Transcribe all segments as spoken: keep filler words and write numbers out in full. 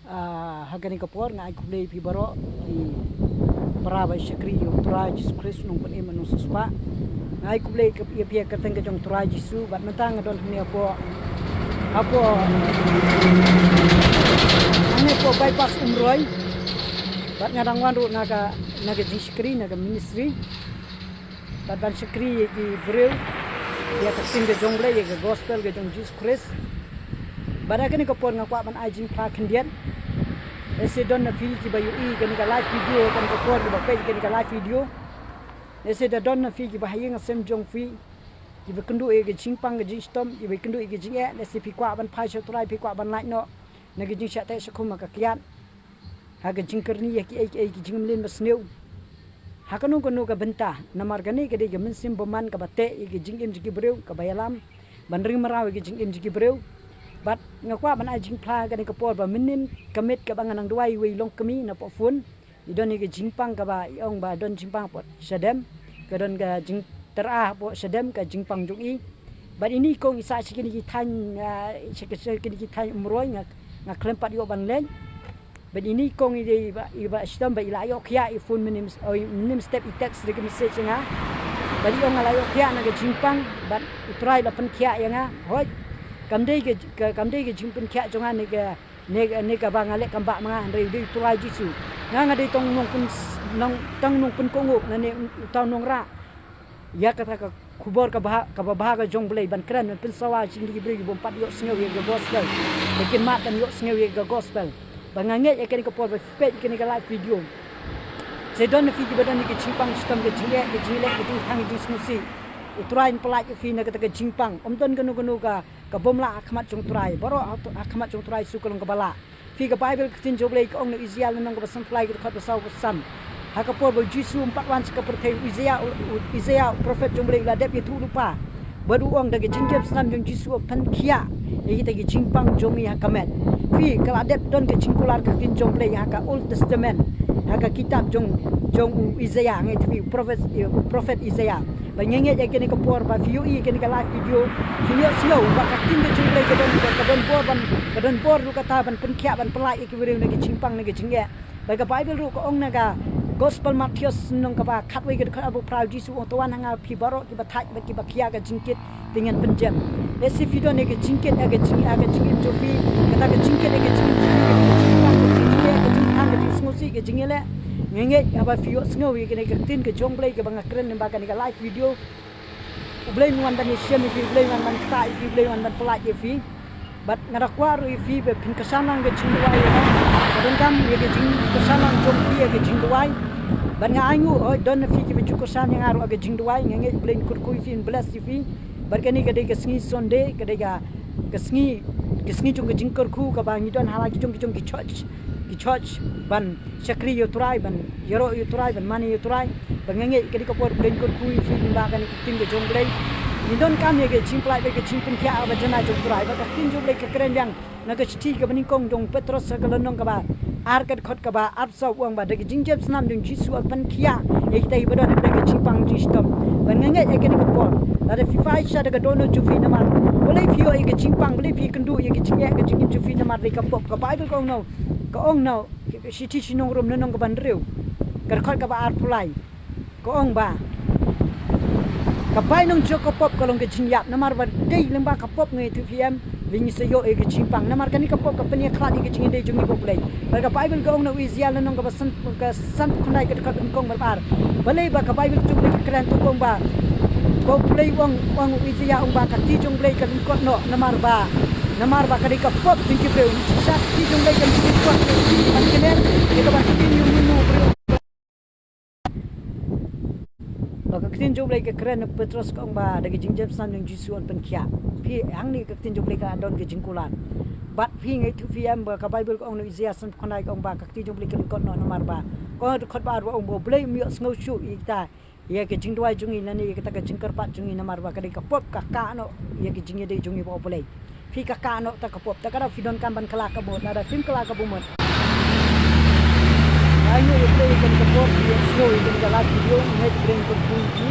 Ah, ha kane ka por nga ai khublei ïa phi baroh ki para ba shakri ïa u Trai Jisu Khrist u nongpynim bad u nongsiewspah. Nga ai khublei ïa phi ha ka kyrteng ka jong u Trai Jisu bad mynta nga don hangne hapoh, hapoh, hangne hapoh bypass Umroi. Bad nga dang wan ruh na ka, na ka jingshakri na ka ministry. Bad ban shakri ïa ki briew ïa ka ktien ka jong U Blei, ïa ka gospel ka jong U Jisu Khrist. Bad ha kane ka por nga kwah ban ai jingphla khyndiat. Lehse don na phi kiba ïohi ïa kane ka live video, ha kane ka por kiba peit ïa kane ka live video. Lehse da don na phi kiba ha ïing ha sem jong phi kiba kynduh ïa ka jingpang ka jingshitom, kiba kynduh ïa ka jingeh, lehse phi kwah ban phai sha U Trai, phi kwah ban lait noh na ka jingshah teh shah khum ha ka kiad, ha ka jingkyrni ïa kiei kiei ki jingmlien basniew. Ha kano kano ka bynta, namar kane ka dei ka mynsiem bymman kaba teh ïa ka jingim jong ki briew, kaba ïalam ban ring mraw ïa ka jingim jong ki briew. Bad nga kwah ban ai jingphla ha kane ka por ba mynhynnin ka miet kaba nga nang duwai ïa uwei u longkmie napoh phone. I don ïa ka jingpang kaba i ong ba don jingpang hapoh shadem, ka don ka jingtyrwa hapoh shadem, ka jingpang jong i. Bad ine i kong i sah sha kine ki thaiñ, ah, sha ki, sha kine ki thaiñ Umroi, nga, nga khlem pat ïoh ban leit. Bad ine i kong i dei ba, i ba shitom ba i la ïoh khiah, i phone mynhynnin, oh, mynhynnin step i text da ka message ïa nga. Bad i ong nga la ïoh khiah na ka jingpang, bad U Trai la pynkhiah ïa nga. Hooid, kam dei ka, ka, kam dei ka jingpynkhiah jong nga ne ka, ne, ne kaba nga leh kam bah ma nga, hynrei u dei U Trai Jisu. Nga, nga dei tang u nongpyn, nong, tang u nongpynkohnguh lane uta u nongrah ïa kata ka khubor kaba, kaba bha ka jong U Blei ban kren, ban pynsawa sha kine ki briew ki bym pat ïohsngew ïa ka gospel, ba kin mad ban ïohsngew ïa ka gospel. Ba nga ngeit ha kane ka por ba phi peit ïa kane ka live video, lehse don na phi kiba don ïa ka jingpang shitom, ka jingeh, ka jingïaleh, ka jingthang, ka jingsngewsih. U Trai un pyllait ïa phi na kata ka jingpang. Ym don kano kano ka, ka bym lah ha khmat jong U Trai. Baroh ha, ha khmat jong U Trai Jisu ka long kaba lah. Phi, ka Baibl, ka ktien jong U Blei ka ong na u Isaiah lynnong kaba sanphew lai, ka dkhot ba saw bad san. Ha ka por ba u Jisu um pat wan sha ka pyrthei, u Isaiah, u, u Isaiah u prophet jong U Blei u la dep ïathuh lypa bad u ong da ka jingjemsnam jong u Jisu un pynkhiah ïa kita ki jingpang jong ngi ha ka met. Phi, ka la dep don ka jingkular ka ktien jong U Blei ha ka Old Testament, ha ka kitab jong, jong u Isaiah, nga ïathuh, u prophet, u prophet Isaiah. Ba nga ngeit ha kane ka por ba phi ïohi ïa kane ka live video, phin ïohsngew ba ka ktien ka jong U Blei ka don, ka don bor ban, ka don bor ruh kata ban pynkhiah, ban pyllait ïa ki briew na ki jingpang, na ki jingeh. Ba ka Baibl ruh ka ong na ka Gospel Mathaios lynnong kaba khatwei, ka dkhot arphew phra, u Jisu u ong, "To wan ha nga phi baroh kiba thait bad kiba khia ka jingkit, te ngan pynjem." Lehse phi don ïa ka jingkit ha ka jing, ha ka jingim jong phi, kata ka jingkit ha ka jingim jong phi, ka jingpang, ka jingeh, ka jingthang, ka jingsngewsih, ka jingïaleh. Nga ngeit haba phi ïohsngew ïa kane ka ktien ka jong U Blei kaba nga kren lyngba kane ka live video, U Blei un wan ban ïashem ïa phi, U Blei un wan ban ktah ïa phi, U Blei un wan ban pyllait ïa phi. Bad nga da kwah ruh ïa phi ba phin kyrshan lang ka jingduwai ïa nga. Ka donkam ïa ka jingkyrshan lang jong phi ïa ka jingduwai. Bad nga ainguh, hooid, don na phi kiba ju kyrshan ïa nga ruh ha ka jingduwai. Nga ngeit U Blei un kyrkhu ïa phi, un bless ïa phi. Bad kane ka dei ka sngi Sunday, ka dei ka, ka sngi, ka sngi jong ka jingkyrkhu kaba ngi don ha la ki jong, ki jong ki church, ki church ban shakri ïa U Trai, ban ïaroh ïa U Trai, ban mane ïa U Trai. Bad nga ngeit ka dei ka por ba U Blei un kyrkhu ïa phi lyngba kane ka ktien ka jong U Blei. Ngi donkam ïa ka jingpyllait bad ka jingpynkhiah ha ka janai jong U Trai. Bad ka ktien jong U Blei ka kren biang na ka shithi kaba nyngkong jong u Petros ha ka lynnong kaba ar, ka dkhot kaba arphew saw, u ong ba da ka jingjemsnam jong u Jisu un pynkhiah ïa kita kiba don ha ka jingpang jingshitom. Bad nga ngeit ha kane ka por, lada phi phai sha da ka dohnud jong phi, namar balei phi ïoh ïa ka jingpang, balei phi kynduh ïa ka jingeh ha ka jingim jong phi, namar dei ka pop. Ka Baibl ka ong na, ka ong na ka shithi sha ki nong Rom lynnong kaba hynriew, ka dkhot kaba arphew lai, ka ong ba ka bainong jong ka pop ka long ka jingïap. Namar ba dei lyngba ka pop, nga ïathuh ïa phi em, ba ngi sa ïoh ïa ka jingpang. Namar kane ka pop ka pynïakhlad ïa ka jingïadei jong ngi bad U Blei. Bad ka Baibl ka ong na u Isaïah lynnong kaba san, ka sanphew khyndai, ka dkhot nyngkong bad ar. Balei ba ka Baibl jong U Blei ka kren, to ka ong ba, ba U Blei u ong, u ong, u Isaïah u ong ba ka kti jong U Blei ka lyngkot noh, namar ba, namar ba ka dei ka pop jong ki briew. Shisha ka kti jong U Blei kan lyngkot, kan kner ïa kaba ktien jong u briew. Ba ka ktien jong U Blei ka kren, na u Petros ka ong ba da ka jingjemsnam jong u Jisu un pynkhiah. Phi, hangne ka ktien jong U Blei ka don ka jingkular. Bad phi, nga ïathuh ïa phi em, ba ka Baibl ka ong na u Isaïah sanphew khyndai, ka ong ba ka kti jong U Blei ka lyngkot noh, namar ba ka ong ha dkhot ba ar ba ong ba U Blei um ïohsngew shuh ïa kita, ïa ka jingduwai jong ngi lane ïa kata ka jingkyrpad jong ngi, namar ba ka dei ka pop ka kah noh ïa ka jingïadei jong ngi bad U Blei. Phi, ka kah noh ta ka pop. Ta ka daw phi donkam ban kylla ka bamut. Lada phim kylla ka bamut, ai nguh ïa U Blei ïa kane ka por, ïa sngewbha ïa kane ka live video. Ngeit U Blei un kyrkhu ïa phi.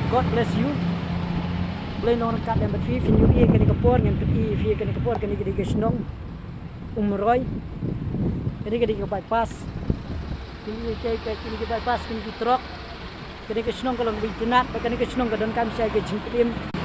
God bless you. U Blei un long ryngkat lem bad phi. Phin ïohi ïa kane ka por, ngan pyni ïa phi ïa kane ka por, kane ka dei ka shnong Umroi. Kane ka dei ka bypass. Kine ki, kine ki bypass, kine ki truck. Kane ka shnong ka long kaba itynnad, bad kane ka shnong ka donkam shisha ka jingpynim.